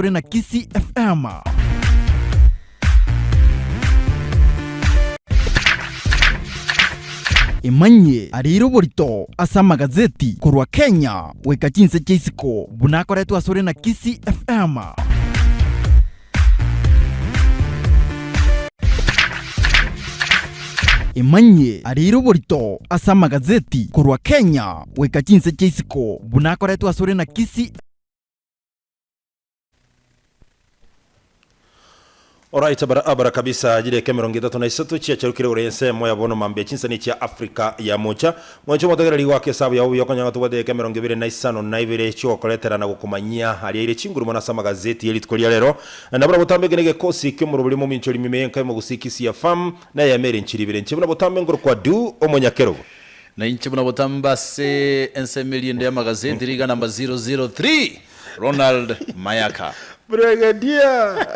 Ore na Kisii FM. Emanyie areire oborito ase amagazeti korwa Kenya goika chinse chia isiko buna akoretwe asore na Kisii FM. Emanyie areire oborito ase amagazeti korwa Kenya goika chinse chia isiko buna akoretwe asore na Kisii Alright, barabara kabisa chideka emerongo etato na isato chiacharukire igoro y'ensemo ya bono mambia chinsani chia Africa ya mocha. Mwanche omotegereri goaka esabu yao buya okonyora ng'a tobwate edeka emerongo ebere na isano na ibere chiogokoretera na gokomanyia aria ire chinguru mono ase amagazeti ye rituko ria rero. Na buna botambe eke negekosi ki'omorobori omominchori mime y'enka y'omogusii Kisii FM na eyemo ere enchiri ibere inche buna botambe nkorokwa Du omonyakerogo. Na inche buna botambe ase ensemo eria ende y'amagazeti riga namba 003 Ronald Mayaka. Brigadier.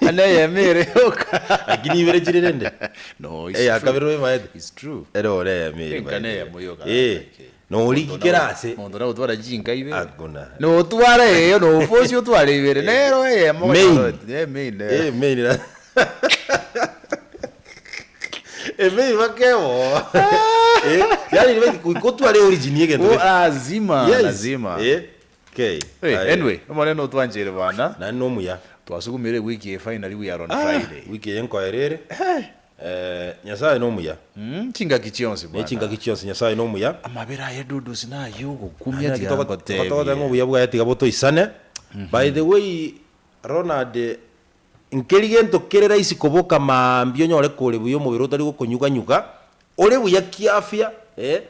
Ane eyemo ere yoka. Lakini ibere chire rende. No, it's Eya true. kabere oemaete. It's true. Ere ore eyemo ere. Enka maete. neyemo yoka. Eh. Noriki kera ase. Monto nagotwara chinka ibere. Hakuna. Notwara eyo nofosi otware ibere. Nero eyemo. Main. Eh, main. eh. Eh, main. na- Emain bakebo. Eh, yani gotware origin yegento. Oh, lazima, Yes. lazima. Eh. Okay. Hey, Aye. anyway, omonene otwancheire bana. Naende nomuya. Twasugumire wiki eye finally we are on Ah, Friday. Wiki eye nkoera ere. Eh, Nyasaye nomuya. Mm, chingaki chionsi Ne bwana. chingaki chionsi Nyasaye nomuya. Amabera aye Dudusi naye ogokumia Naki tiga togo- ngotebie. togoteba ng'a obuya bwaye tiga botoisane. By the way, Ronald, nkeri gento kere rahisi koboka maambia onyore kore buya omobere otari gokonyuganyuga, ore buya kiafya, eh,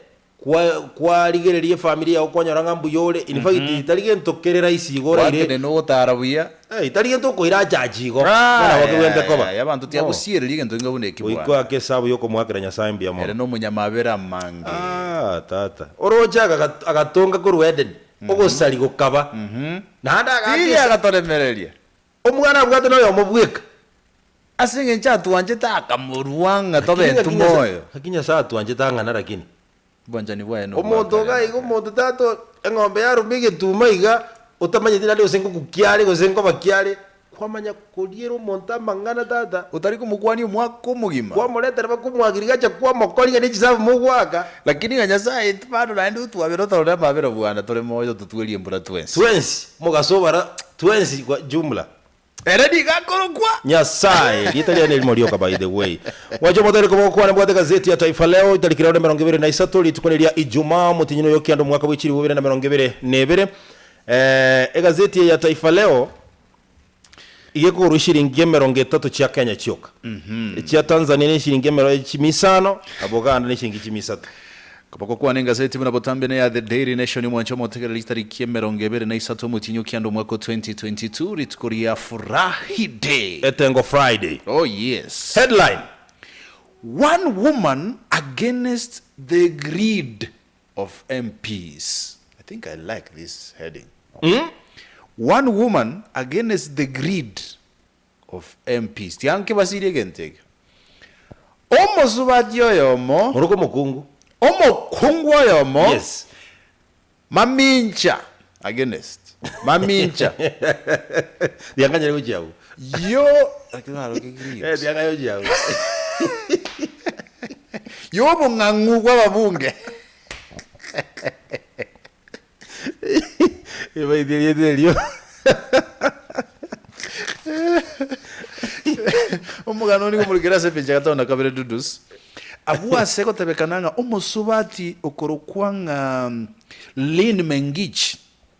kwa kwarigereria efamiri yago kwanyora ng'a mbuya ore, in fact tari gento kere rahisi igo oraire Gwatenena ogotara buya. Eh, tari gento okoira achachi igo, buna nabo kegwente koba. Yaya, abanto No. tiagosiereria egento inga buna eki Goika bwana. oake esabu yokomoakera Nyasaye mbuya Ere mono. nomonyamabera amange. Ah, tata. Oroche agaga- agatonga korwa Edeni, ogosari gokaba. Naende agaaka Tiga esa- agatoremereria. Omwana abwate noyomo bweka. Ase engencho atwanchete akamorua ng'a tobe Lakini intwe ng'aki Nyasae- moyo. Ng'aki Nyasae atwanchete ang'ana lakini. Obwanchani bwaye nobwa Omonto kare iga na iga kare. omonto tata eng'ombe yaruma egetuma iga, otamanyeti naende gose ngoku ki are gose nkoba ki are, kwamanya koriera omonto amang'ana tata. Otari komokwania omwaka omogima. Kwamoretera bakomwageria gacha kwamokoria ne chisabu mogoaka. Lakini ng'a Nyasae intwe bado naende otwabere otorore amabera bwana tore moyo ototwerie embura twensi. Twensi mogaso obara twensi kwa jumla. Ere nigo akorokwa. Nyasae, rieta riaye nerimo rioka by the way. Mwanche omotere koba gokwana mbwate gazeti ya Taifa Leo itariki rero 23 rituko ria Ijumaa omotinyino oyo kianda omwaka bwe chilifu bibere na emerongo ebere na ebere. Eh, egazeti eye ya Taifa Leo iga ekogorwa eshiringi emerongo etato chia Kenya chioka. Echia Tanzania ne eshiringi emero chimia isano, na Buganda ne eshiringi chimia isato. Koboko engaseti buna botambe ne ya The Daily Nation omwanche omotegereri chitariki emerongo ebere na isato omotienyi o kianda omwaka o 2022 rituko ria Furahi Day. Etengo Friday. Oh yes. Headline. One woman against the greed of MPs. I think I like this heading. One woman against the greed of MPs. Tiga nkebasirie egento ekio. Omosubati oyomo, Morokwo omokungu. omokungu oyomo, Yes. mamincha against, mamincha Tianganyare gochia abwo. yo lakini naroke greed. Eh, tianganya gochia abwo. Y'obong'ang'u bw'ababunge. Ebaiti erieta erio. Omogano nigo omorikire ase epencha ya gatano na kabere Dudus. Abwo ase gotebekana ng'a omosubati okorokwa ng'a Lynn Mengich,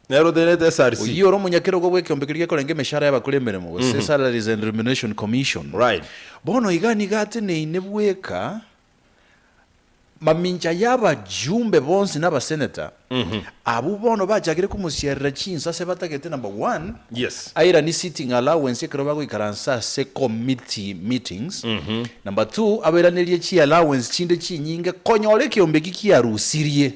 Nere otenenete SRC. oyio ore omonyakerogo bw'ekeombe keria gekorenga emeshahara y'abakora emeremo gose Salaries and Remuneration Commission, Right. bono iga nigo ateneine bweka Mamincha y'abajumbe bonsi na abaseneta, abwo bono bachakire komosiarera chinsase batagete number one, Yes. airanie sitting allowance ekero bagoikaransa ase committee meetings, number two, abairanerie chi allowance chinde chinyinge konyora ekeombe eki kiarusirie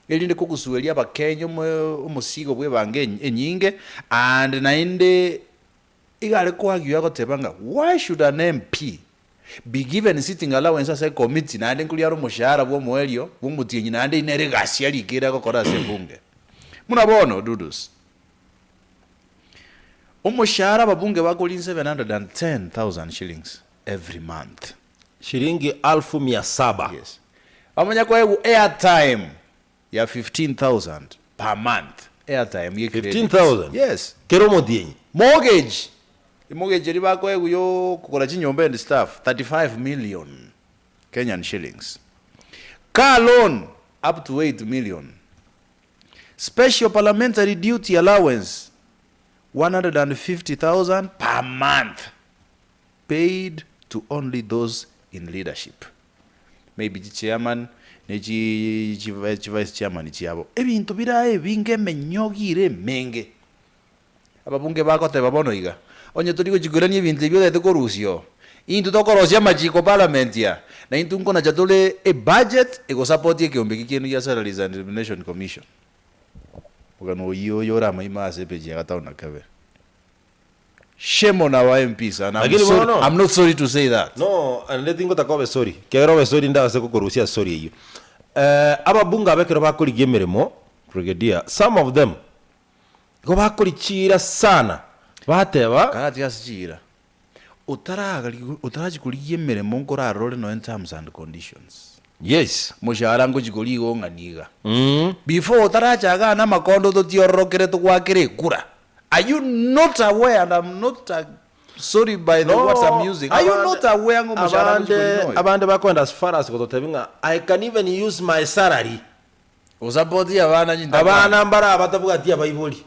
erinde kogusueria abakenya omosigo bw'ebango enyinge and naende Iga are koargue agoteba ng'a why should an MP be given sitting allowance ase ecommittee naende nkoria are omoshahara bw'omoerio bw'omotienyi naende eyio nere egasi arikire agokora ase ebunge. Buna bono Dudus, Omoshahara ababunge bakoria 710,000 shillings every month. Shilingi alfu mia saba. Yes. Bamanya koegwa airtime ya 15,000 per month. Airtime ye credit. 15,000? Yes. Kera omotienyi. Mortgage. Emortgage eria bakoegwa yo kogora chinyomba and stuff, 35 million Kenyan shillings. Car loan up to 8 million. Special parliamentary duty allowance 150,000 per month paid to only those in leadership. Maybe chi chairman ne chi chi chi vice chairman chiabo. Ebinto bire aye ebinge emenyogi ere emenge. Ababunge bagoteba bono iga, onye tori gochikorania ebinto ebi otagete korusia oo, intwe tokorosia amachiko parliament aa, na intwe nkonacha tore ebudget egosupport ekeombe eki kiaino gia Salaries and Remuneration Commission. Omogano oyio oyo ore amaima ase epeji ya gatano na kabere. Shame on our MPs and I'm Lakini sorry, bono- I'm not sorry to say that. No, naende tingotaka obe sorry, ekiagera obe sorry ndabase gokorusia ase sorry eyio. Eh, ababunge aba ekero bakorigia emeremo, Brigadier, some of them, igo bakorichiira sana, bateba. Karatiga ase chiira, otaragari otarachia korigia emeremo nkorarore nonya terms and conditions. Yes. Omoshahara ngochia koria igo ng'a niga. Before otarachaga aa namakondo totiororokere togoakere ekura. Are you not aware and I'm not sorry by the words I'm using. Are you not aware ng'a omoshahara ngochia koria noyo? Abande bakoenda as far as gototebia ng'a I can even use my salary. Gosapotia abana chintakana. Abana mbare abatabwati abaibori.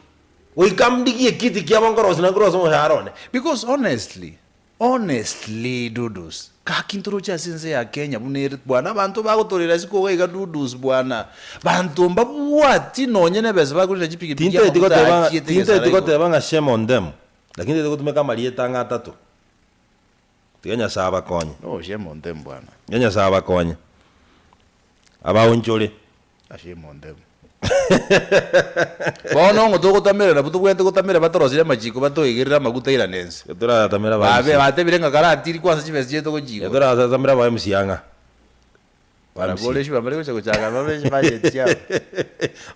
Goika ndigie ekiti kiabo nkorosia na nkorosia omoshahara one. Because honestly, honestly Dudus, gaki ntoroche ase ense ya Kenya buna ere bwana abanto bagotorera isiko iga iga Dudus bwana, banto mbabwati nonye na ebesa bakorina chipikipiki Tintageti amaguta goteba ng'a achiete egesara tintageti igoro. goteba ng'a shame on them, lakini ntagete gotumeka amarieta ang'e atato. Tiga Nyasae abakonye. No shame on them bwana. Tiga Nyasae abakonye. Abaonchore. Shame on them. Bono ng'o togotamera nabwo tobwenerete gotamera batorosirie amachiko batoigerere amaguta airane ense. Toratamera aba Babe MC. batebire ng'a karatiri kwansa chibesa chiaito gochia igoro. Toratamera aba MC ang'a. Ba MC. Barabwo ore bamare gocha gochaka babe chibudget chiabo.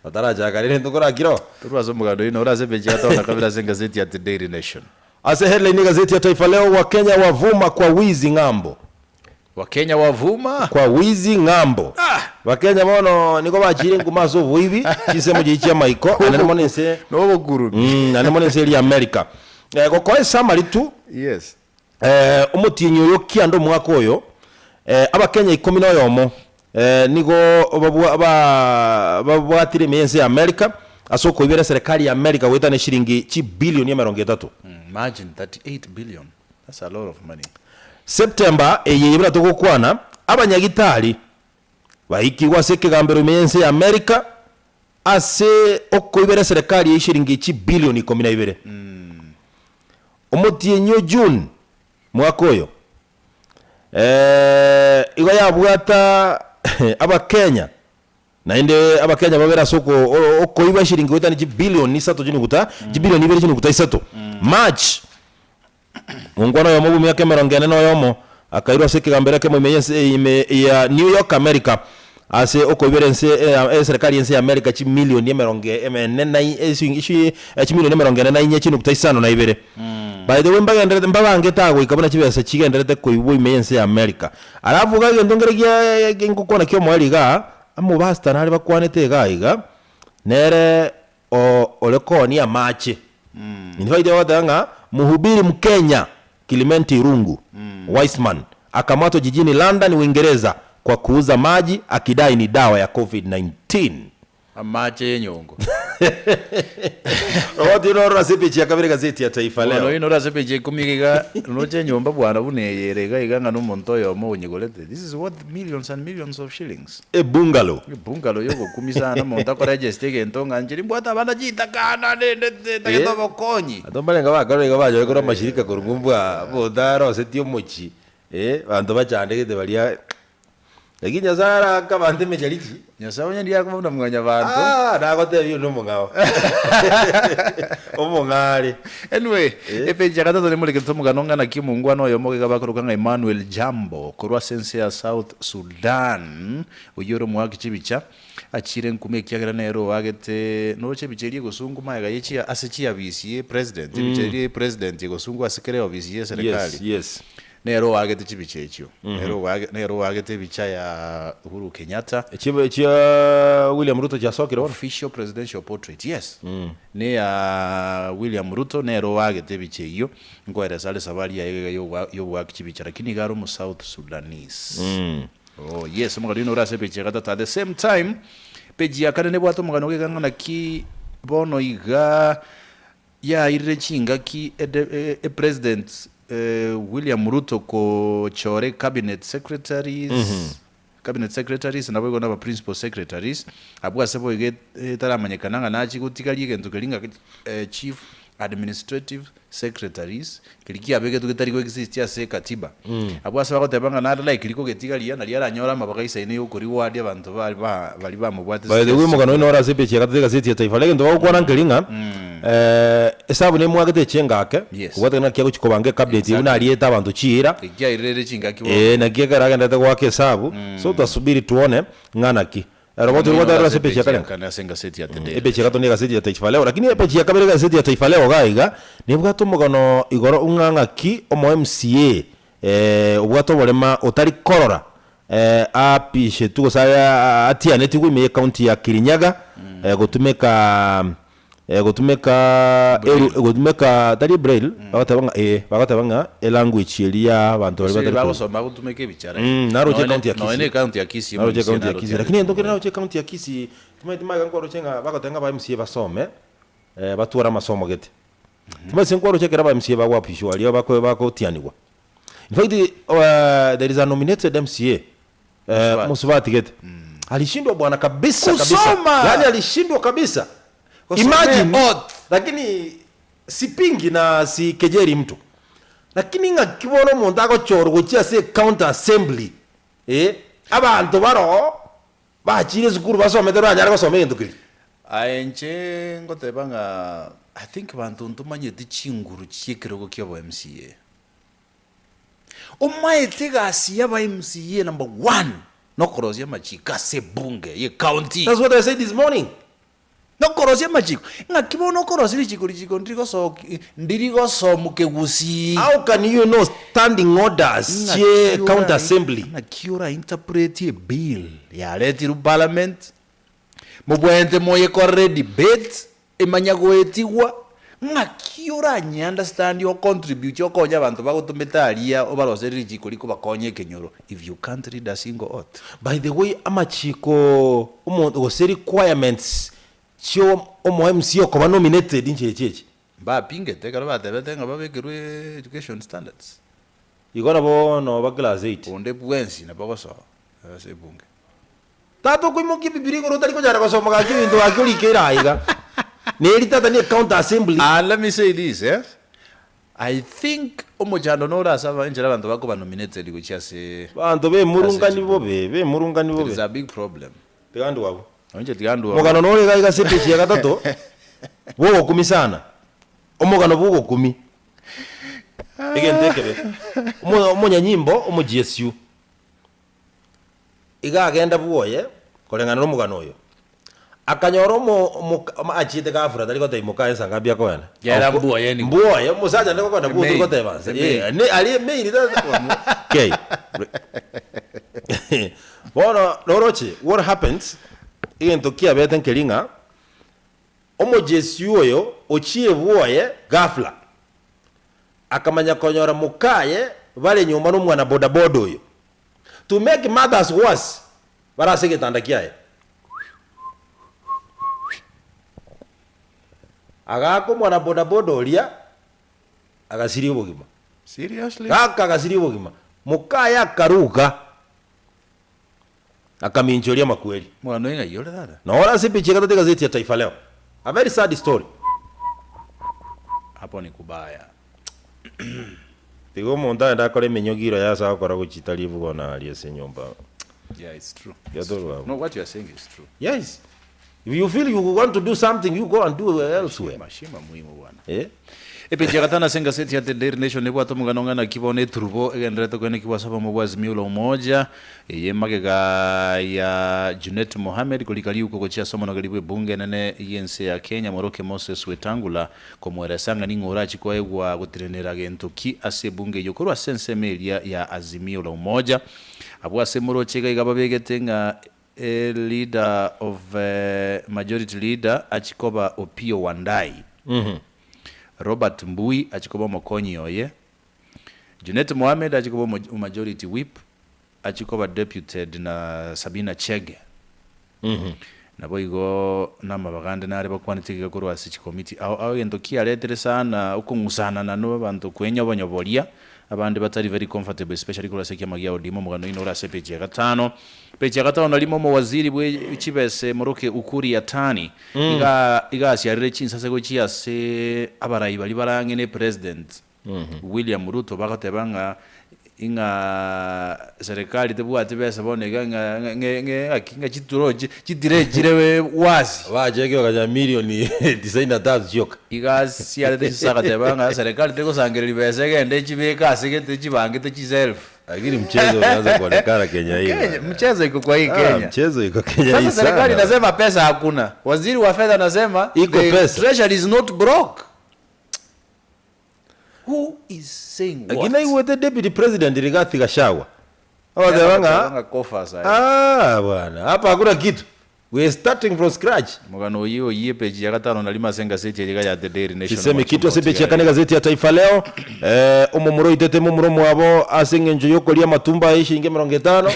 Batarachaka rende ntokorakira oo. Torwa ase omoganda oino ore ase epeji ya gatano na kabere ase engazeti ya The Daily Nation. Ase headline y'egazeti ya Taifa Leo, Wakenya wavuma kwa wizi ng'ambo. Wakenya wavuma. Kwa wizi ng'ambo. Bakenya bono nigo bachiire nkuma ase oboibi, chinsemo chiria chi'amaiko, naende mono ense Nobokurubi. Mm, naende mono ense eria America. Eh, gokoa esummary tu, Yes. eh, omotienyi oyo kianda omwaka oyo, eh, Abakenya ikomi na oyomo eh, nigo babwa ba babwatire ime y'ense ya America ase okoibera eserekari ya America goetana eshiringi chibilioni emerongo etato. Imagine 38 billion. That's a lot of money. September eye buna togokwana, abanyagitari baikigwe ase ekegambero ime y'ense ya America ase okoibera eserekari ye shiringi chibilioni ikomi na ibere. Omotienyi o June mwaka oyo eh, igo yabwata Abakenya Naende Abakenya babere ase okoiba eshiringi goetania chibilioni isato chinuguta chibilioni ibere chinuguta isato. March, Monkwana oyomo bw'emiaka emerongo ene na oyomo akairwa ase ekegambero ekemo ime y'ense ime ya New York, America ase okoibera ense eserekari y'ense ya America chimilioni emerongo ene na chimilioni emerongo ene na inye chinuguta isano na ibere. By the way mbagenderete mbabangete agoika buna chibesa chigenderete koibwa ime y'ense ya America. Alafu iga egento nkere gia ngokwana ki'omoerio igaa, Amobasta nare bakwanete iga iga, nere ore koonia amache. In fact bagoteba ng'a mhubiri Mkenya Clement Irungu Wiseman akamatwa jijini London, Uingereza kwa kuuza maji akidai ni dawa ya Covid-19. Amache y'enyongo. Roboti noro ase epeji ya kabere egazeti ya Taifa Bono Leo. oino ore ase epeji ya ikomi iga iga, roche enyomba bwana buna eye ere iga iga ng'a nomonto oyomo onyegorete. This is worth millions and millions of shillings. Ebungalow. Ebungalow yogokumia sana omonto akoregesta egento ng'a inche nimbwate abana chitakana nendete ntagete Eh. obokonyi. Abanto mbarenge bakorire igo banyore korwa amashirika korwa ng'umbu aa omonto arosetie omochie, eh, abanto bachandegete baria. Lakini Nyasaye arake abanto emecharichi. Nyasaye onye ndiye akobuna mwanyabanto. Ah, nagotebia onde omong'ao. Omong'are. Anyway, epeji ya gatato nemorekete omogano ng'a naki omongwana oyomo iga bakoroka ng'a Emmanuel Jambo korwa ase ense ya South Sudan, oyio ore omoaki chibicha, achire nkuma ekiagera nere oagete noroche ebicha eria egosungwa magega ye chia ase chiabisi ye president, ebicha eria ye president egosungwa ase kera eofisi ye serikali. Yes, yes. Nere oagete chibicha echio. Nere oage nere oagete ebicha ya Uhuru Kenyatta. Echi chia William Ruto chiasokire bono? Official presidential portrait, yes. Neya William Ruto nere oagete ebicha eyio, nkoeresa are safari yaye iga yogoa yogoaka chibicha lakini iga are omo South Sudanese. Oh yes, omogano oyio nore ase epeji ya gatato. At the same time, peji ya kane nebwate omogano iga ng'a naki bono iga Yairire chingaki ede President William Ruto kochora ecabinet secretaries, cabinet secretaries naboigo na aba principal secretaries, abwo ase boigo etaramanyekana ng'a nachi gotigaria egento keria ng'a chief administrative secretaries keria kiabegetwe getari go exist ase ekatiba. Abwo ase bagoteba ng'a nare likely kogetigaria nario aranyore amabaga aisaine ya okoreward abanto ba ba baria bamobwate By the way omogano oyo nore ase epeji ya gatato y'egaseti ya Taifa Leo egento bagokwana nkeri ng'a esabu nemwagete eche engake Yes. kobwatekana naki agochi kobanga ecabinet eyio buna ariete abanto chiira Ekiairire chingaki bono. eh naki ekero agenderete goaka esabu so twasubiri tuone ng'a naki. Roboti Omino orobwate ore ase ase epeji ya epeji ya kare. kane ase engaseti ya The Daily Epeji ya Nation. gatato na egaseti ya Taifa Leo. Lakini epeji ya kabere egaseti ya Taifa Leo iga iga, nebwate omogano igoro ng'a ng'aki omo MCA obwate oborema otari korora aapishetwe gose atianetigwe ime ye county ya Kirinyaga gotumeka gotumeka Braille. gotumeka tari braille bagoteba ng'a eh bagoteba ng'a elanguage eria ya abanto baria Gose batari korora. bagosoma gotumeka ebichara. Naroche Nonya ecounty ya nonya Kisii. ecounty ya Kisii Naroche omoMCA ecounty ya naro Kisii. Lakini egento kere tianetigwe. naroche ecounty ya Kisii, timanyeti magega nkwaroche ng'a bagoteba ng'a aba MCA basome, batware amasomo gete. Timanyeti nkwaroche ekero aba MCA bagoapishwa aria bako bagotianigwa. In fact, there is a nominated MCA Mosubati. mosubati gete. Alishindwa bwana kabisa kabisa. Kusoma! Yaani alishindwa kabisa. Kusomea Imagine, oath. lakini sipingi na sikejeri mtu. Lakini ng'aki bono omonto agochorwa gochia ase ecounty assembly eh, abanto baroo bachire esukuru basomete baranyare gosoma egento keria. Aye inche ngoteba ng'a I think banto ntomanyeti chinguru chi'ekerogo kia obo MCA. Omaete egasi y'aba MCA number one nokorosia amachiko ase ebunge ye county. That's what I said this morning. Nokorosia amachiko. Ng'aki bono okorosia richiko richiko ndirigosoki ndirigosomwa kegusii. How can you know standing orders chie Ng'aki county ora assembly? ng'aki ora interpret ebill yaretirwe parliament, mobwenerete moyekorere edebate, Emanya goetigwa, ng'aki oranye understand o contribute okonye abanto bagotomete aria obaroserie richiko rikobakonya ekenyoro if you can't read a single oath. By the way amachiko omonto gose requirements chio omo MCA okoba nominated nchirechi echi? Mbapingete ekero batebete ng'a babekerwe education standards. Igo nabo noba class eight. Onde bwensi nabo ogosoa ase ebunge. Tata okoimokia ebibiria igoro otari konyara gosoma gaki ebinto gaki orikeire aa iga. Neri tata ne county assembly. And let me say this eh, I think omochando nore ase aba enchera abanto bakoba nominated gochia ase Abanto ase bemurungani chibunge. bobe, bemurungani There is bobe. a big problem. Tiga ndwe abwo. Inche tiga ndwe abwo. Omogano nore iga iga ase epeji ya gatato, bw'ogokumia sana. Omogano bw'ogokumia. Egento ekebe. Omo omonyanyimbo omoGSU. Iga agenda bwoye koreng'ana nomogano oyo, akanyora omo omoka omo achiete gafura tari gotebia mokaye nsa ngapi akoenda. Yera mbwoye nigo. Mbwoye, omosacha onde gokoenda bwoye tori Email. goteba nse. Email. Eh, ne aria email tata okay. Bono noroche what happens, egento kiabete nkeri ng'a, omojesu oyo ochie bwoye ghafla, akamanya konyora mokaye bare nyomba nomwana bodaboda oyo. To make matters worse, bare ase egetanda kiaye. Agaaka omwana bodaboda oria, agasiria obogima. Seriously? Gaka agasiria obogima. Mokaye akaruga, akaminchoria amakweri. Mwana oyo ng'ai ore tata? Noro ase epeji ya gatato egazeti ya Taifa Leo. A very sad story. Hapo ni kubaya. Tiga omonto aende akore eminyogiro yaye ase agokora gochita ribugo na aria ase enyomba. Yeah, it's true. Tiga torwe abwo. No, what you are saying is true. Yes. If you feel you want to do something, you go and do elsewhere. Mashima muhimu bwana. Eh? Epeji ya gatano ase engaseti ya The Daily Nation nebwate omogano ng'a naki bono eturubo egendererete koenekigwa ase obomo bwa Azimio la Umoja eye magega ya Junet Mohamed korika riuko gochia ase omonogeri bw'ebunge enene y'ense ya Kenya Moroke Moses Wetangula komoeresa ng'a ning'o orachie koegwa gotirenera gento ki ase ebunge eyio korwa ase ensemo eria ya Azimio la Umoja. Abwo ase moroche iga iga babegete ng'a Leader of majority leader achie koba Opiyo Wandayi, Robert Mbui achie koba omokonyi oye, Junet Mohamed achie koba majority whip, achie koba deputed na Sabina Chege. Naboigo namabaga ande nare bakwanete iga korwa ase chikomiti ao ao egento kiaretire sana okong'usanana na abanto kwenyobonyoboria abande batari very comfortable especially korwa ase ekiama gia ODM omogano oino ore ase epeji ya gatano. Peji ya gatano narimo omowaziri bwe chibese Moroke Ukur Yatani iga iga asiarire chinsase gochia ase abarai baria bare ang'e ne president William Ruto bagoteba ng'a ing'a serikali tebwati besa bono iga ng'a ng'a ng'a ng'aki ng'a chituro chitire chire wasi. Bacheke bakanyora milioni tisaini na tatu chioka. Iga siarete chinsa agateba ng'a serikali tegosangereria besa egende echibeke ase gete echibangete chiself. Lakini mchezo umeanza kuonekana Kenya hii Kenya, bwana. mchezo iko kwa hii Ah, Kenya. mchezo iko Kenya Sasa hii serikali sana. inasema pesa hakuna. Waziri wa fedha anasema Iko the pesa. treasury is not broke. Who is saying what? Lakini naigwete deputy president Rigathi Gachagua agoteba ng'a Ng'a kofa sahi. ah bwana hapa hakuna kitu we are starting from scratch Omogano oyio oyie epeji ya gatano na rimo ase engaseti eye iga ya The Daily Nation Sisemi kitu ase Omochie epeji ya kane Omotigai. egazeti ya Taifa Leo eh, omomura oitete momura omwabo ase eng'encho yokoria amatumbo aye eshiringi emerongo etano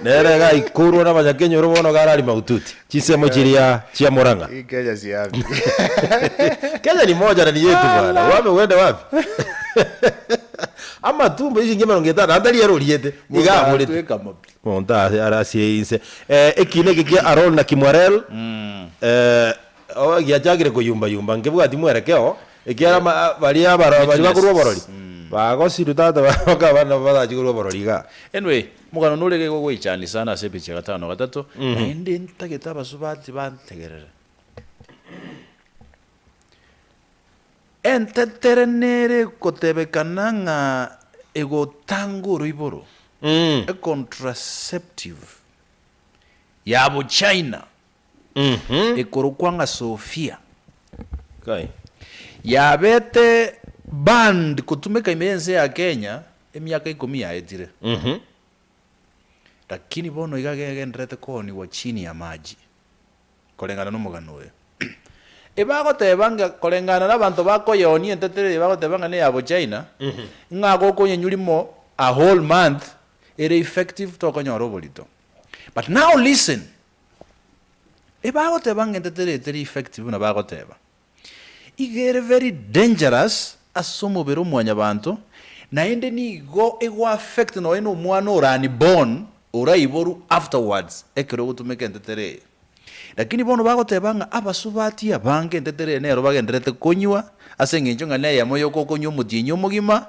nere iga aikurwe na abanyakenyoro bono iga arari mahututi Chinsemo chiria chia Murang'a. Hii Kenya si yapi. Kenya ni moja na ni yetu bwana. Wapi uende wapi? Amatumbo eshiringi emerongo etano atari ere oriete iga aborete. Tweka mapi. Monto ase arasie inse. Eh, ekina eke kia Arol na Kimwarel eh, oh, giachakire koyumba yumba nkebwati mwerekeo ekiagera ma- baria abaro baria bakorwa oborori bagosirwe tata bakaba bana batachi korwa oborori igaa. Anyway, Omogano nore iga gogoichania sana ase epicha ya gatano na gatato, naende ntagete abasubati bantegerere. Entetere nere egotebekana ng'a egotanga oroiboro, econtraceptive ya bochina ekorokwa ng'a Sophia, Kai. yabete banned kotumeka ime y'ense ya Kenya Emiaka ikomi yaetire, lakini bono iga gegendererete koonigwa chini ya maji, koreng'ana nomogano oyo. Ebagoteba ng'a koreng'ana nabanto bakoyeonia entetere eye bagoteba ng'a neya bochina, ng'a gokonyenywa rimo a whole month ere effective tokonyora oborito. But now listen, ebagoteba ng'a entetere eye teri effective buna bagoteba. Iga ere very dangerous ase omobere o mwanyabanto, naende nigo ego affect nonya na omwana ore unborn oraiborwe afterwards ekero ogotumeka entetere eye. Lakini bono bagoteba ng'a abasubati abange entetere eye nero bagendererete konywa ase eng'encho ng'a neyemo yoka okonywa omotienyi omogima,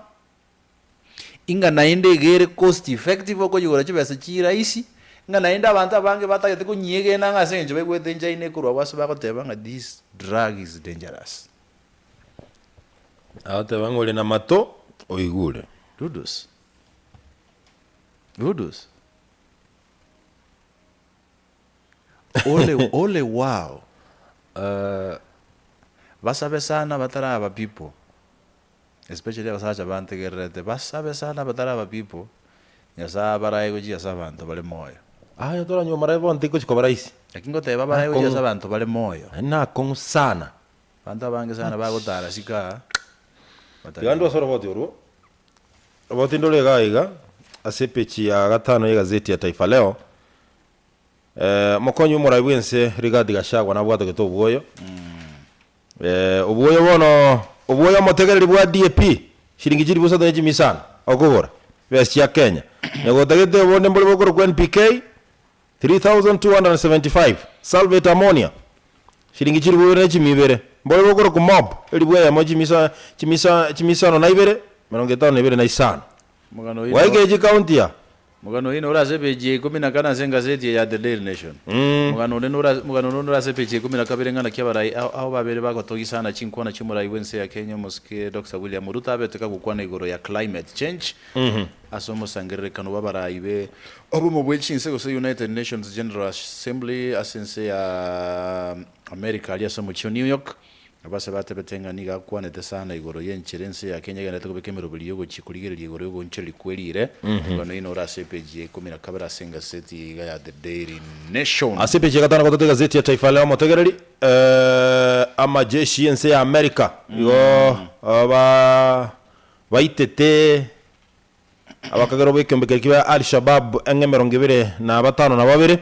Ing'a naende iga ere cost effective okoyigora chibesa chiraisi, ng'a naende abanto abange batagete konyiegena ng'a ase eng'encho baigwete enchina ekorwa abwo ase bagoteba ng'a this drug is dangerous. Agoteba ng'a ore namato oigure. Dudus. Dudus. Ole, ole wao. Basabe sana bataraba people. Especially abasacha bantegererete, basabe sana batari aba people, Nyasae abarae gochia ase abanto bare moyo. Aye toranywa omarae bono tikochi koba rahisi. Naki ngoteba abarae gochia ase abanto bare moyo. Naende nakong'u sana. Abanto abange sana bagotara siko aa, batari Tiga ndwe ase oroboti orwo. Roboti ndore iga iga, ase epeji ya gatano y'egazeti ya Taifa Leo, Omokonyi bw'omorai bw'ense Rigathi Gachagua nabwatogete obwoyo. Obwoyo bono, obwoyo omotegereri bwa DAP, shilingi chilifu isato ne chimia isano okogora, chibesa chia Kenya. Na gotagete obonde mbore bokorokwa NPK, 3275, sulphate ammonia, shilingi chilifu ibere ne chimia ibere. Mbore bokorokwa mob, elifu eyemo chimia isa chimia isa chimia isano na ibere, emerongo etano na ibere na isano. Omogano oino Gwaikire chikaunti ya. Omogano oino ore ase epeji ya ikomi na kane ase engaseti eye ya The Daily Nation. Omogano onde nore omogano onde nore ase epeji ya ikomi na kabere ng'a naki abarai ao ao babere bagotogia sana chinkwana chi'omorai bw'ense ya Kenya omosike Doctor William Ruto abete kagokwana igoro ya climate change ase omosangererekano bw'abarai be obomo bwe chinse gose United Nations General Assembly ase ense ya America aria ase omochie o New York. Abase batebete ng'a nigo akwanete sana igoro y'enchera ense ya Kenya egendererete kobeka emeroberi y'ogochia korigereria igoro y'ogoonchoreria kw'eriire. Omogano oino ore ase epeji ya ikomi na kabere ase engaseti eye iga ya The Daily Nation. Ase epeji ya gatano gatato egazeti ya Taifa Leo omotegereri, amajeshi y'ense ya America igo ba baitete abakagera bw'ekeombe keria kia Al Shabab ang'e 25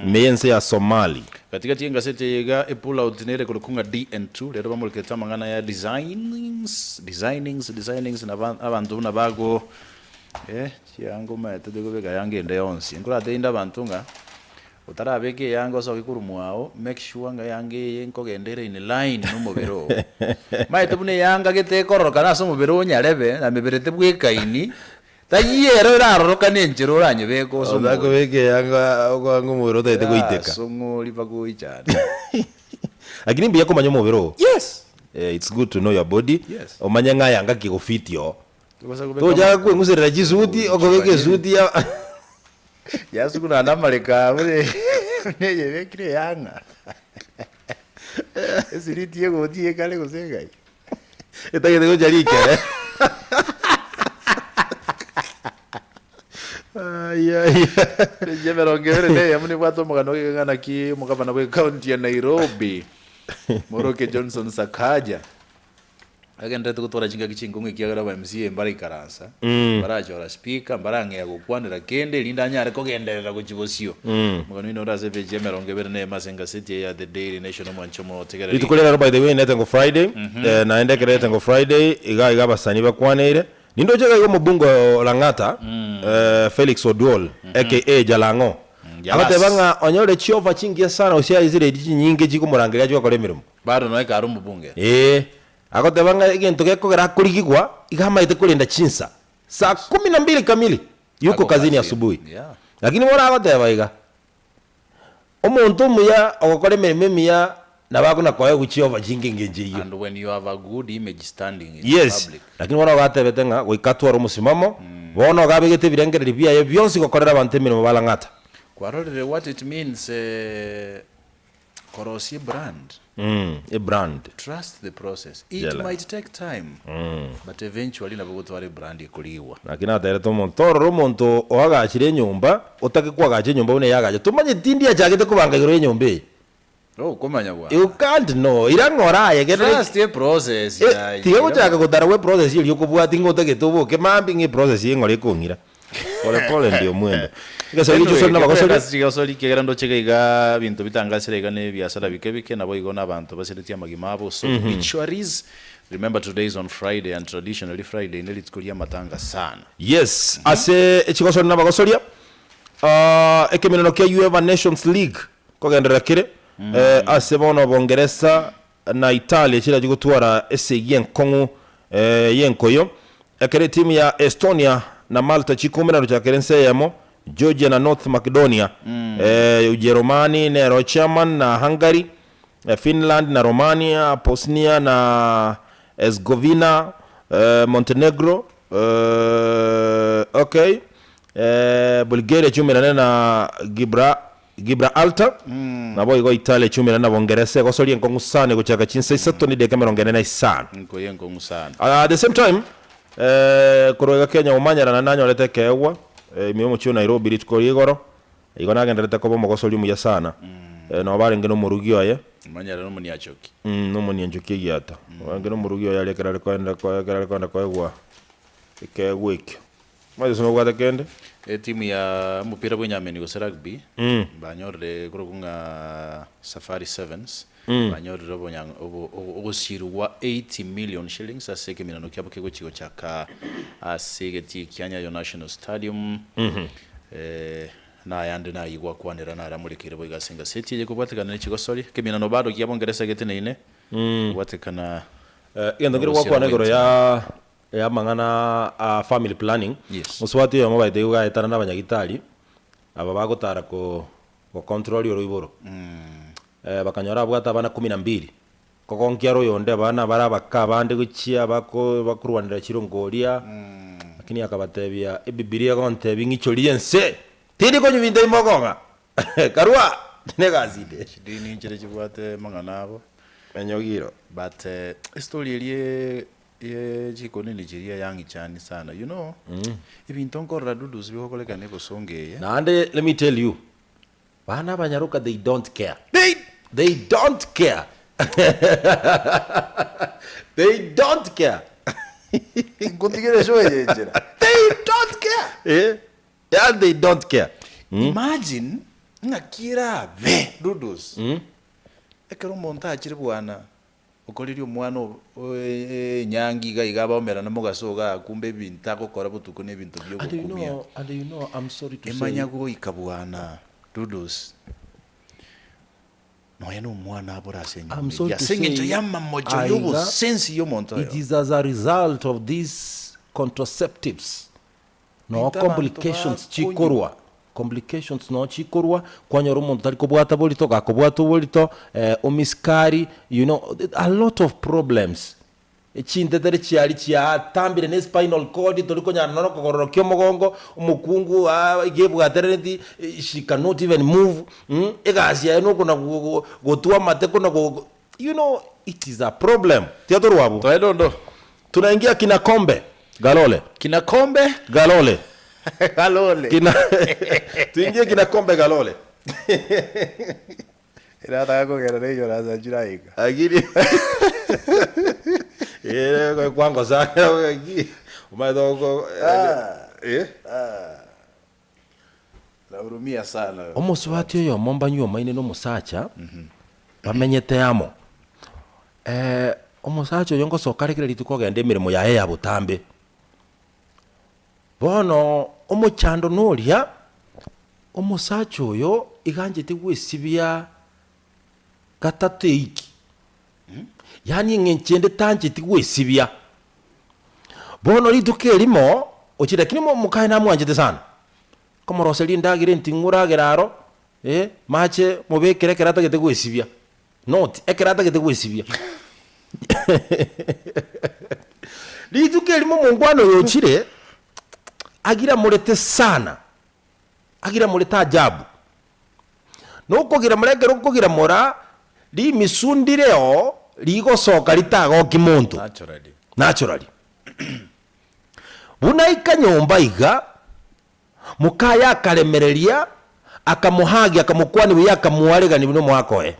ime y'ense ya Somali. Gatigati y'engaseti eye iga epullout nere korokwa ng'a DN2 rero bamorekete amang'ana ya designings, designings, designings na abanto buna bago eh chianga omanyete tokobeka yanga ende yonsi. Nkoratebie inde abanto ng'a otarabeka eyanga osoke korwa mwao make sure ng'a eyanga eye nkogenda ere in line na omobere oo. Omanyete buna eyanga gete ekororokana ase omobere o nyarebe na mebere tebwekaini, taiyo ero erarorokane enchera oranyebeke ase omobere. Otakobeka eyanga okoanga omobere otagete goiteka. Erasong'ori mpaka oichane. Lakini mbuya komanya omobere oo. Yes. It's good to know your body, Yes. omanye ng'a yanga ki egofiti oo. Tobasa kobeka Tochaka ama- kweng'userera chisuti, okobeka esuti ya Yasukuna namareka abwo neyebekire eyang'a. Esiriti egoti ekare gose egai. Etagete gocha rikere. Ai, ai. Peji emerongo ebere na eyemo nebwate omogano oige ng'a naki omogabana bwe county ya Nairobi Moroke Johnson Sakaja Agendererete gotwara chingaki chinkong'u ekiagera aba MCA mbaraikaransa, mbarachora speaker, mbarang'ea gokwanera kende erinde anyare kogenderera gochia bosio. Omogano oino ore ase epeji ya emerongo ebere na eyemo ase engaseti eye ya The Daily Nation omwanche omotegereri. Rituko ria rero by the way netengo Friday, naende ekero etengo Friday iga iga abasani bakwaneire, nindoche iga iga omobunge o Lang'ata Felix Oduol aka Jalang'o Jalas. agoteba ng'a onyore chiofa chingiya sana gose aisire chinyinge chikomorangeria ache gokora emeremo. Bado noe kare omobunge. Ee, agoteba ng'a egento gekogera akorigigwa iga amaete korenda chinsa, saa kumi na mbili kamili yuko Ako kazini kazini, asubuhi. yeah. Lakini bono agoteba iga, omonto omuya ogokora emeremo emiya nabo akona koegwa chiofa chinge engencho eyio. And when you have a good image standing in Yes, public. lakini bono igo atebete ng'a goika atware omosimamo, bono iga abegete ebirengererio biaye bionsi gokorera abanto emeremo barang'ata. Kwarorire what it means eh, Korosia ebrand. Ebrand. Trust the process. It Jela. might take time, but eventually nabo gotwara ebrand ekorigwa. Naki naterete omonto, torora omonto oagachire enyomba, otake koagacha enyomba buna eyagacha, tomanyeti ndi achagete kobanga igoro y'enyomba eye. Oh, komanya bwango. You can't know. Ira ng'a oraye gende Trust eprocess Eh, yaye. tiga gochaka gotara gwe process eria okobwati ng'a otagete oboke mambia ng'a eprocess eye ng'ora ekong'ira. Pole pole ndio mwendo. Egesori Anyway, gichusori nabagosori. kegasi chigosori ekiagera ndoche iga iga ebinto bitangasire iga na ebiasara bike bike nabo igo na abanto basiretie amagima abo so obituaries remember today is on Friday and traditionally Friday ne rituko ria amatanga sana. Yes, ase echigosori nabagosoria, ah, ekemeneno kia UEFA Nations League kogenderera kere, eh, ase bono Bongeresa na Italia chirachie gotwara esegi enkong'u y'enkoyo. Ekero etimu ya Estonia na Malta chikoumerana gochakera ense eyemo, Georgia na North Macedonia, Ujerumani nero chairman na Hungary, Finland na Romania, Bosnia na Herzegovina, Montenegro, okay, Bulgaria chiumerane na Gibra Gibraltar, naboigo Italia chiumerane na Bongeresa egosoria enkong'u sana egochaka chinsa isato ne edageka emerongo ene na isano. Enkoyo enkong'u sana. At the same time, eh, korwa iga Kenya omanyera naende nanyorete ekeegwa eh, ime y'omochie o Nairobi rituko ria igoro, igo nagendererete koba omogosori omuya sana. Eh, nabo barenge na omorugi oye, Omanyera nomoniachoki. mm, nomonianchoki egiata. Barenge na omorugi oye aria ekero are koenda koe ekero are koenda koegwa ekeegwa ekio. Omanyete nobwate kende? Etimu ya omopira bw'enyameni gose rugby banyorire korokwa ng'a Safari Sevens banyorire obonya- obo- obo- ogosirwa gwa 80 million shillings ase ekeminano kiabo kegochi gochaka ase egetii kia Nyayo National Stadium. Eh, na ayande nayio gwakwanera naramorekeire boigo ase engaseti eye kobwatekana ne chigosori. Ekeminano bado kia Bongeresa geteneine kobwatekana Egento nkere nogosira gwakwana igoro gw'entimu. ya. Amang'ana a family planning, Yes. mosubati oyomo baete igo gaetana na abanyagitari, aba bagotara ko gocontrol oroiboro. Bakanyora abwate abana kumi na mbili, kogonkia are oyonde abana bare abake abande gochia bako bakorwanera chirongoria, lakini akabatebia ebibilia egontebia ng'ichorie ense, tindi konywa binto ebi mokong'a, karwa negasi inde. Chidini nchire chibwate amang'ana abo, Enyogiro. but estory eria Ye chikonini chiria yang'ichani sana you know ebinto nkorora Dudus bigokorekana ebosongo eye. Naende let me tell you, bana abanyaroka they don't care. They. They don't care. They don't care. Nkotigere show eye enchera. They don't care. Eh? Yeah, they don't care. Imagine ng'aki erabe Dudus ekero omonto achire bwana Okoririe omwana enyangi iga iga abaomerane mogaso igaa kumbe ebinto agokora botuko na ebinto And you biogokumia. know, and you know, I'm sorry to say. Emanya goika bwana Dudus nonya na omwana abore ase I'm enyomba sorry eria to ase eng'encho say, y'amamocho aiga, y'obosensi y'omonto it oyo. is as a result of these contraceptives Noo Baito abanto complications bakonywa. chikorwa, complications noo chikorwa, kwanyora omonto tari kobwata borito, gakobwata oborito, omiskari, you know, a lot of problems. Chintetere chiaria chiatambire na espinal cord, tori konyara nonye na okogororokia omogongo, omokungu aa iga ebwaterereti, she cannot even move, mh, egasi yaye nokona go- gotwa amate kona go you know, it is a problem. Tiga torwe abwo. Toe dondo. Tunaingia kina kombe. Galole. Kina kombe. Galole. Galole. Kina tuingie kina kombe galole. Irataka kogenda neinyora asa chiraika. Lakini eh kwango sana umaito ko eh Nahurumia sana. Omosubati oyomo mbanywe omaine na omosacha bamenyete amo. Omosacha oyo ngosoka are kera rituko ogenda emeremo yaye ya botambe. Bono omochando noria, omosacha oyo iga anchete gwesibia gatato eiki, yaani eng'encho ende tancheti gwesibia. Bono rituko erimo, ochire lakini mokaye namwanchete sana, Nkomoroseria endagera enting'u oragere aro, eh, mache mobekere ekero atagete gwesibia, not ekero atagete gwesibia. Rituko erimo omongwana oyo ochire, agiramorete sana, agiramorete ajabu. Nokogiramora ekero okogiramora, rimisu ndireo rigosoka ritagoki monto. Naturally. Naturally. Buna aika nyomba iga, Mokaye akaremereria, akamohagia, akamokwania buya, akamoaregania buna omogaka oye.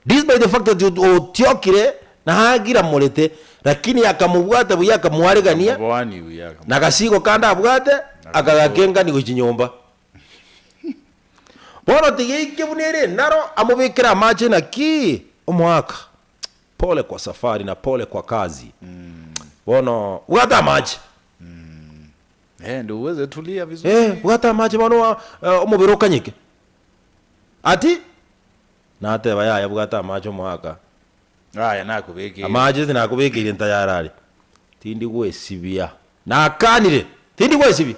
Despite the fact that otiokire na agiramorete, lakini akamobwata buya akamoaregania, Akamoboania buya, akamoboania. na agasigo kande abwate, akagakengania gochia nyomba. Bono tiga eike buna ere naro, amobekere amache naki omogaka, pole kwa safari na pole kwa kazi. Bono bwata amache. Eh, ndio uweze tulia vizuri. Eh, bwata amache bono wa- eh, omobere okanyeke. Ati nateba yaya bwata amache omogaka. Aya nakobekeire. Amache tinakobekeire ntayarare. Tindi gwesibia. Nakanire, tindi gwesibia.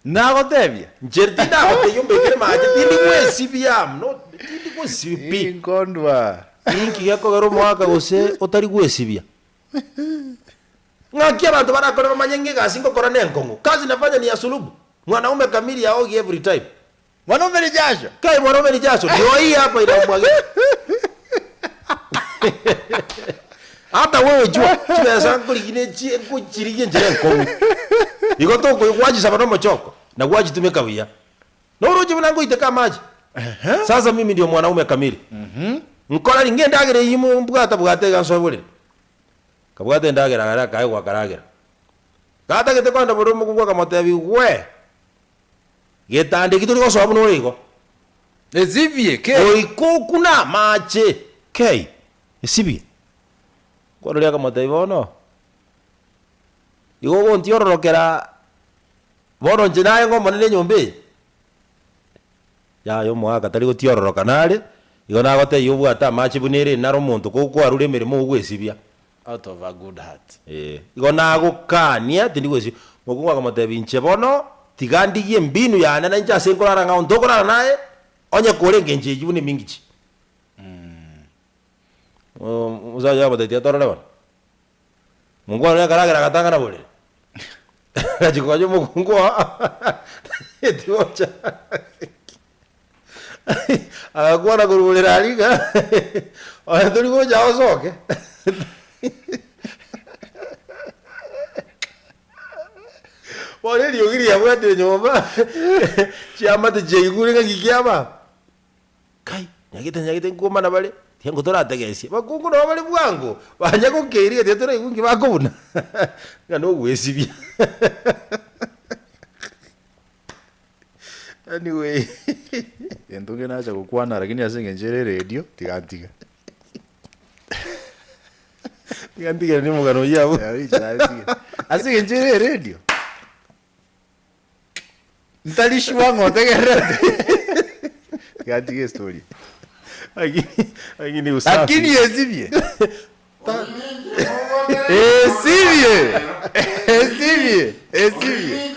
Nagotebia. Inche tindagotebia ombekere mache, tindi gwesibia, I'm not, tindi gwesibia pi. Inkondwa. Ninki gekogera omogaka gose otari gwesibia? Ng'aki abanto barakore bamanye ng'a egasi ngokora nenkong'u? Kazi nafanya ni ya sulubu. Mwanaume kamili haogi every time. Mwanaume ni jasho. Kai mwanaume ni jasho. Ndio hii hapa inamwagia. Hata wewe jua chibesa nkorigine chi nkochirigie enchera enkong'u. Igo tokogwachisaba nomochoko na gwachitumeka buya. Noroche buna ngoiteka amache. Sasa mimi ndio mwanaume kamili. Nkora ring'e endagera eyio mbwata bwata iga nsoe borere. Kabwate endagera aria akaegwa akaragera. Gatagete kogenda bororo omokungu akamotebia, Gwe! Getanda eki tori gosoa buna ore igo. Esibie kei. Goika okune amache kei, esibie. Omokwana oria akamotebia, Bono, igo ogontiororokera bono inche naye ng'omonene enyomba eye? Yaya omogaka tari gotiororoka nare, igo nagotebia obwate amache buna ere naro omonto kokwarure emeremo ogwesibia. Out of a good heart. Eh, igo nagokania tindi gwesibia. Mokungu akamotebia, Inche bono tiga ndigie embinu yane na inche ase nkorara ng'a onto okorara naye, onye kore engencho eyio buna emingichi. Omosacha oye akamotebia, Tiga torore bono. Mokungu one akaragera agatang'ana borere. Agachia kogacha omokungu oo tageti gocha. Agakwana korwa borere aria ng'a onye tori gocha osoke. Bono eriogi riabwatire nyomba, chiamate chiaigure ng'a nki kiaba. Kai, nyagete nyagete nkomana bare, tiga ngo torategesie. Bakungu nabo bare bwango, banya gokeria tiga toraigwe nki bakobuna, ng'a nogwesibia. Anyway. Gento nge nacha gokwana lakini ase eng'encho ere eredio, tiga ntige. Tiga ntigere na omogano oyio abwo. Ase eng'encho ere eredio. Ntari sure ng'a otegererete. Tiga ntige estory. Lakini lakini usafi. Lakini esibie. Esibie. Esibie. Esibie.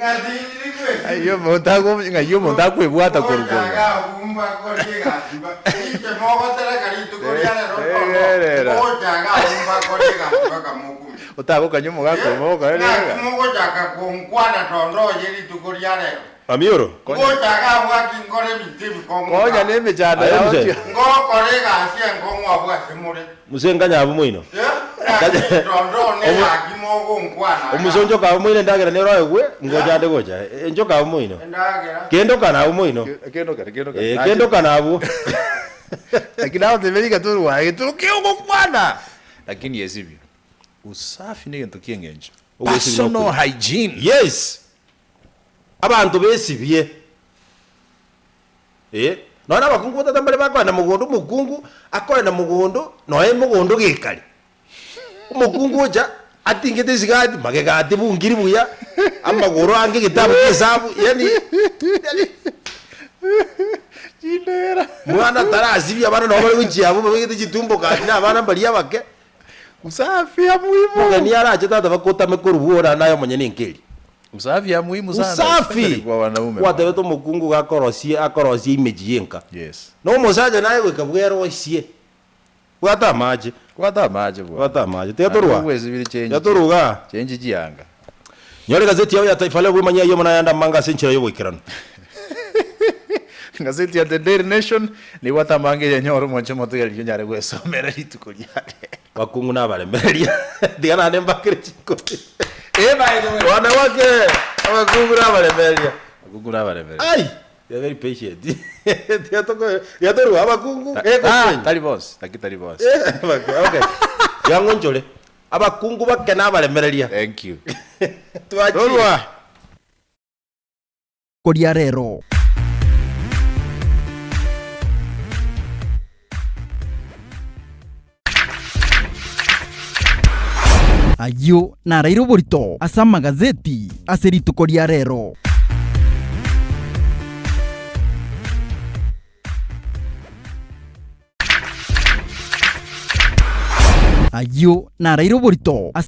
Ng'ai omonto ago ng'ai omonto akwebwata korwa korwa. Tegerera. Otagokanywa omogaka omo ogokora Naki riroga. mogochaka gonkwana tondoye rituko ria rero? Amioro. Ngochaka abwo aki nkore ebinto ebikong'u Konya iga? nemechando Aye yao mzee. tio. Ngokora egasi enkong'u abwo ase more? Mzee nkanya abwo moino. Eh, naki tondo one gaki mogonkwana iga? Omusonchoka abwo moino endagera nero oegwe ngocha ande gocha. Enchoka abwo moino. Endagera? Kendoka nabwo moino. Kendoka, kendoka. Eh, kendoka nabwo. Lakini nagotebia riga torwaye getoke ogokwana. Lakini esibio. Usafi negento ki'engencho. Ogwesibia Personal nokuya. hygiene. Yes! Abanto besibie. Eh, nonya na abakungu botata mbare bakoenda mogondo, omokungu akoenda mogondo, nonya mogondo gekare. Omokungu ocha, atingete esigati, magega atibungiri buya, amagoro ange egetabu kia esabu, yaani yaani Chindera. mwana tarasibia abana nabo bare gochia abwo babegete chitumbo gaki na abana mbaria abake. Usafi ya muhimu. Omogeni arache tata bakotame korwa bwora naye omonyene enkeri. Usafi ya muhimu sana. Usafi! Especially kwa wanaume. Gwatebete omokungu gakorosie akorosie image ye enka. Yes. Na omosacha naye goika bwerosie. Bwata amache. Bwata amache bwana. Bwata amache. Tiga torwa. Obwesibiri change. Tiga torwa igaa. Change chianga. Nyora egazeti yao ya Taifa Leo bwemanyie ayio buna ayande amange ase enchera y'oboikeranu. Gazeti ya The Daily Nation nibwate amange eyenyore omwanche omotegereri onyare gwesomera rituko ria rero. Bakungu na abaremereria tiga naende mbakere chinkobi. Eh, by the way. Wanawake abakungu na abaremereria. Abakungu na abaremereria. Ai, they are very patient. Tiga toko tiga torwa abakungu Ah, egoswenya. tari bonsi, lakini tari bonsi. Eh, abaku- okay. Tiga ng'onchore. Abakungu bake na abaremereria. Thank you. Twachire. Torwa. Koria rero. Ayio naraire oborito ase amagazeti ase rituko ria rero. Ayio naraire oborito ase.